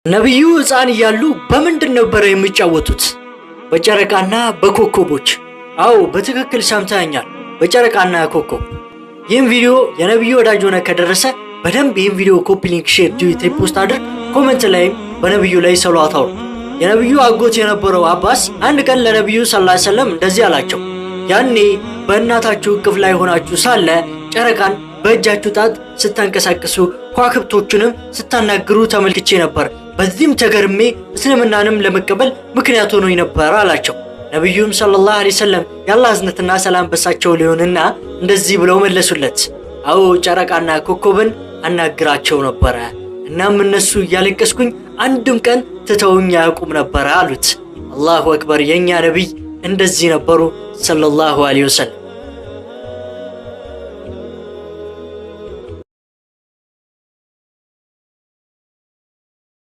ነቢዩ ሕፃን እያሉ በምንድን ነበረ የሚጫወቱት? በጨረቃና በኮከቦች። አዎ፣ በትክክል ሰምተኸኛል፣ በጨረቃና ኮከብ። ይህም ቪዲዮ የነቢዩ ወዳጅ ሆነ ከደረሰ በደንብ ይህም ቪዲዮ copy link፣ share፣ duet፣ repost አድርግ። Comment ላይም በነቢዩ ላይ ሰለዋት አውርድ። የነቢዩ አጎት የነበረው አባስ አንድ ቀን ለነቢዩ ሰለላሁ ዐለይሂ ወሰለም እንደዚህ አላቸው። ያኔ በእናታችሁ እቅፍ ላይ ሆናችሁ ሳለ ጨረቃን በእጃችሁ ጣት ስታንቀሳቅሱ ከዋክብቶቹንም ስታናግሩ ተመልክቼ ነበር። በዚህም ተገርሜ እስልምናንም ለመቀበል ምክንያት ሆኖኝ ነበር አላቸው። ነቢዩም ሰለላሁ ዐለይሂ ወሰለም የአላህ እዝነትና ሰላም በሳቸው ሊሆንና እንደዚህ ብለው መለሱለት። አዎ፣ ጨረቃና ኮከብን አናግራቸው ነበረ። እናም እነሱ እያለቀስኩኝ አንድም ቀን ትተውኝ አያውቁም ነበረ አሉት። አላሁ አክበር! የእኛ ነቢይ እንደዚህ ነበሩ ሰለላሁ ዐለይሂ ወሰለም።